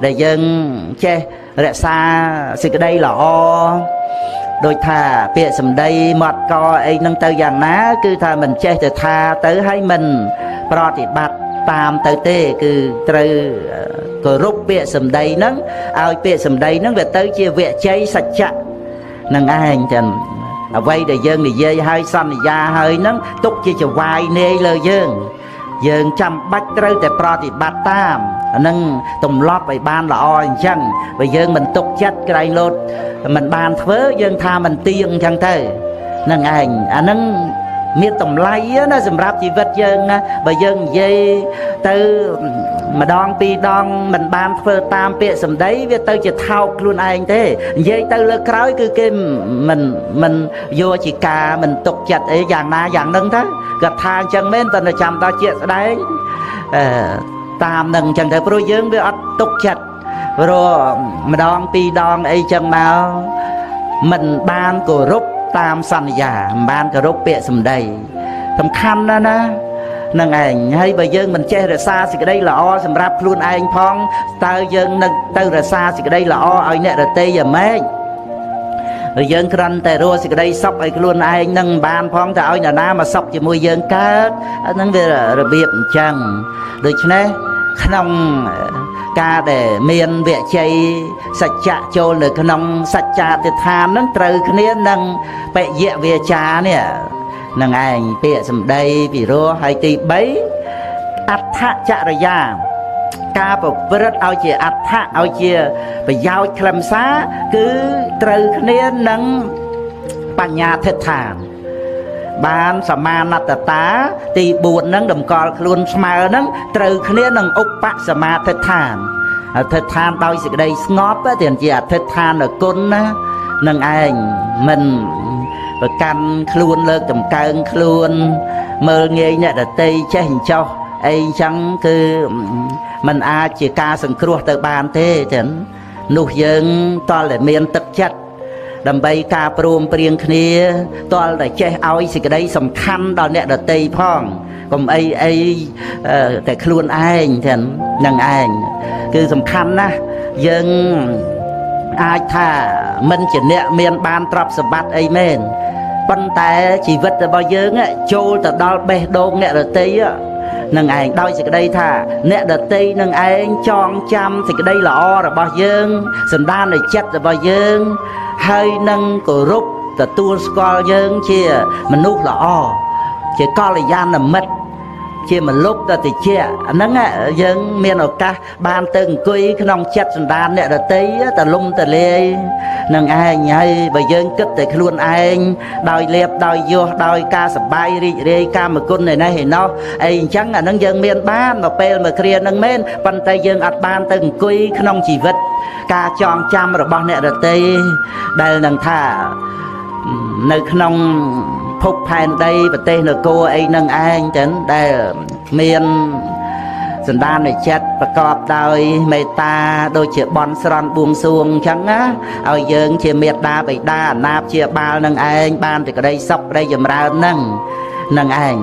ដែលយើងចេះរក្សាសេចក្តីល្អដូចថាពាក្យសម្ដីមាត់កអីហ្នឹងទៅយ៉ាងណាគឺថាមិនចេះតែថាទៅហើយមិនប្រតិបត្តិតាមទៅទេគឺត្រូវគោរពពាក្យសម្ដីហ្នឹងឲ្យពាក្យសម្ដីហ្នឹងវាទៅជាវជ័យសច្ចៈនឹងឯងចឹងអ្វីដែលយើងនិយាយហើយសន្យាហើយហ្នឹងទុកជាចវាយនាយលើយើងយើងចាំបាច់ត្រូវតែប្រតិបត្តិតាមអាហ្នឹងទម្លាប់ឲ្យបានល្អអញ្ចឹងបើយើងមិនទុកចិត្តក្រែងលោតមិនបានធ្វើយើងថាមិនទៀងអញ្ចឹងទៅនឹងឯងអាហ្នឹងមានតម្លៃណាសម្រាប់ជីវិតយើងណាបើយើងនិយាយទៅម្ដងពីរដងមិនបានធ្វើតាមពាក្យសម្ដីវាទៅជាថោកខ្លួនឯងទេនិយាយទៅលើក្រោយគឺគេមិនយកជាការមិនទុកចិត្តអីយ៉ាងណាយ៉ាងហ្នឹងទៅគាត់ថាអញ្ចឹងមែនតែចាំដល់ជាក់ស្ដែងតាមនឹងអញ្ចឹងទៅព្រោះយើងវាអត់ទុកចិត្តព្រោះម្ដងពីរដងអីចឹងមកមិនបានគោរពតាមសន្យាមិនបានគោរពពាក្យសម្ដីសំខាន់ណាស់ណានឹងឯងហើយបើយើងមិនចេះរក្សាសេចក្តីល្អសម្រាប់ខ្លួនឯងផងតើយើងនឹងទៅរក្សាសេចក្តីល្អឲ្យអ្នកដទៃយ៉ាងម៉េចបើយើងគ្រាន់តែរស់សេចក្តីសុខឲ្យខ្លួនឯងនឹងបានផងទៅឲ្យនរណាមកសុខជាមួយយើងកើតអាហ្នឹងវារបៀបអញ្ចឹងដូច្នេះក្នុងការដែលមានវជ័យសច្ចៈចូលនៅក្នុងសច្ចាទិដ្ឋានហ្នឹងត្រូវគ្នានឹងបយៈវាចានេះនឹងឯងពាក្យសម្ដីពីរោះហើយទី3អដ្ឋចរិយាការប្រព្រឹត្តឲ្យជាអដ្ឋៈឲ្យជាប្រយោជន៍ខ្លឹមសារគឺត្រូវគ្នានឹងបញ្ញាធិដ្ឋានបានសមាណត្តតាទី4ហ្នឹងតម្កល់ខ្លួនស្មើហ្នឹងត្រូវគ្នានឹងឧបសមាធិដ្ឋានអធិដ្ឋានដោយសេចក្តីស្ងប់ទាំងជាអធិដ្ឋានគុណណានឹងឯងមិនប្រកាន់ខ្លួនលើកតម្កើងខ្លួនមើលងាយអ្នកដទៃចេះអញ្ចោះអីអញ្ចឹងគឺมันអាចជាការសង្គ្រោះទៅបានទេចឹងនោះយើងតលតែមានទឹកចិត្តដើម្បីការព្រមព្រៀងគ្នាតលតែចេះឲ្យសេចក្តីសំខាន់ដល់អ្នកដទៃផងកុំអីអីតែខ្លួនឯងចឹងនឹងឯងគឺសំខាន់ណាស់យើងអាចថាមិនជាអ្នកមានបានទ្រព្យសម្បត្តិអីមែនប៉ុន្តែជីវិតរបស់យើងចូលទៅដល់បេះដូងអ្នកដទៃនឹងឯងដោយសេចក្តីថាអ្នកដទៃនឹងឯងចងចាំសេចក្តីល្អរបស់យើងសន្តាននៃចិត្តរបស់យើងហើយនឹងគោរពទទួលស្គាល់យើងជាមនុស្សល្អជាកល្យាណមិត្តជាមលុបតតិចអាហ្នឹងយើងមានឱកាសបានទៅអង្គុយក្នុងចិត្តសន្តានអ្នកដទៃតលំតលាយនឹងឯងហើយបើយើងគិតតែខ្លួនឯងដោយលៀបដោយយោសដោយការសប្បាយរីករាយកាមគុណឯនេះឯណោះអីអញ្ចឹងអាហ្នឹងយើងមានបានមកពេលមកគ្រាហ្នឹងមែនប៉ុន្តែយើងអត់បានទៅអង្គុយក្នុងជីវិតការចងចាំរបស់អ្នកដទៃដែលនឹងថានៅក្នុងភពផែនដីប្រទេសនគរអីនឹងឯងចឹងដែលមានសន្តាននៃចិត្តប្រកបដោយមេត្តាដូចជាបន់ស្រន់បួងសួងអញ្ចឹងណាឲ្យយើងជាមេត្តាបិតាអាណាព្យាបាលនឹងឯងបានសេចក្តីសុខក្តីចម្រើននឹងនឹងឯង